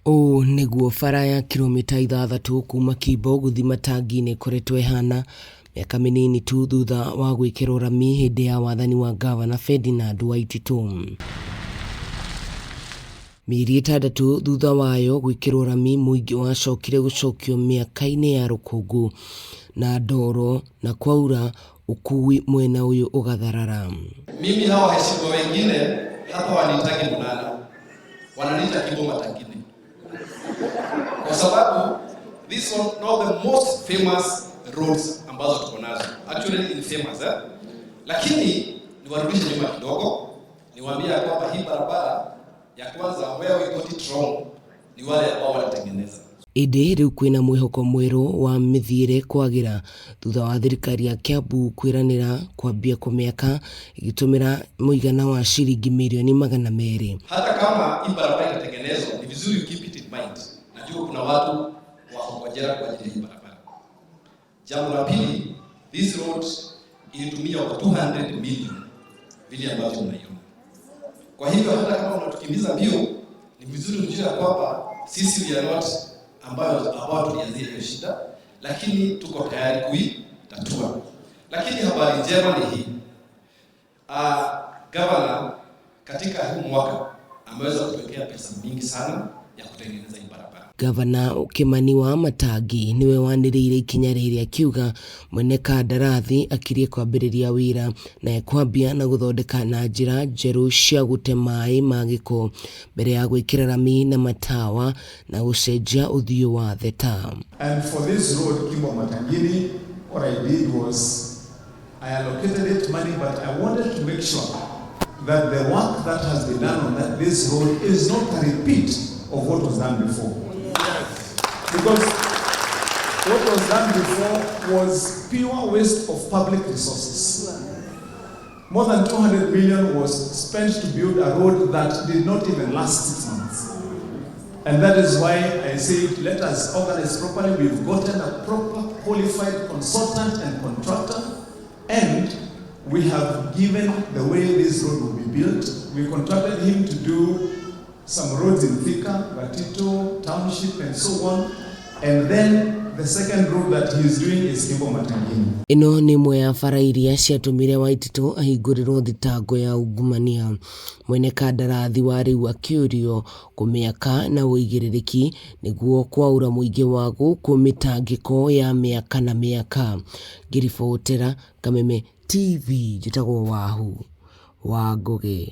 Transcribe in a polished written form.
Ũũ nĩguo bara ya kilomita 6 kuma Kimbo gũthiĩ Matangi-inĩ ĩkoretwo ĩhana mĩaka mĩnini tu thutha wa gwĩkĩrwo rami hĩndĩ ya wathani wa Ngavana Ferdinand Waititu. Mĩeri 6 thutha wayo gwĩkĩrwo rami, mũingĩ wacokire gũcokio mĩaka-inĩ ya rũkũngũ na ndoro na kwaura ũkui mwena ũyũ ũgatharara. Mimi hawa waheshimiwa wengine hapa waniitagi Munana, wananiita Kimbo Matangini kwa sababu this one of the most famous roads ambazo tuko nazo, actually infamous, eh? Lakini niwarudishe nyuma kidogo, niwaambie ya kwamba hii barabara ya kwanza, where we got it wrong ni wale ambao wanatengeneza. Ĩndĩ rĩu kwĩna mwĩhoko mwerũ wa mĩthiĩre kwagĩra thutha wa thirikari ya Kiambu kwĩranĩra kwambia kũmĩaka ĩgĩtũmĩra mũigana wa ciringi mirioni 200. Hata kama hii barabara itatengenezwa, ni vizuri you keep it in mind. Najua kuna watu wakongojera kwa ajili ya hii barabara. Jambo la pili, this road ilitumia over 200 million vile ambavyo mnaiona. Kwa hivyo hata kama unatukimbiza mbio, ni vizuri mjue ya kwamba sisi we are not ambao tulianzia hiyo shida, lakini tuko tayari kuitatua. Lakini habari njema ni hii. Governor katika huu mwaka ameweza kutuwekea pesa mingi sana ya kutengeneza hii barabara. Gavana Kimani Wamatangi niwe wanĩrĩire ikinya rĩrĩ akiuga mwene kandarathi akirie kwambĩrĩria wĩra na ekwambia na gũthondeka na njĩra njerũ cia gũte maĩ ma gĩko mbere ya gwĩkĩra rami na matawa na gũcenjia ũthiũ wa theta. And for this road, Kimbo Matangini, what I did was I allocated it money, but I wanted to make sure that the work that has been done on this road is not a repeat of what was done before. Because what was done before was pure waste of public resources. More than 200 million was spent to build a road that did not even last 6 months. And that is why I said, let us organize properly. We've gotten a proper qualified consultant and contractor, and we have given the way this road will be built. We contracted him to do some roads in Thika, Gatito, Township, and so on. And then the second road that he is doing is Kimbo Matangini. Ĩno nĩ ĩmwe ya bara iria ciatũmire Waititu ahingũrĩrwo thitango ya ungumania. Mwene kandarathi wa rĩu akĩũrio kũmĩaka na ũigĩrĩrĩki nĩguo kwaũra mũingĩ wa gũkũ mĩtangĩko ya mĩaka na mĩaka. Ngĩribotera Kameme TV, njĩtagwo Wahu wa Ngũgĩ.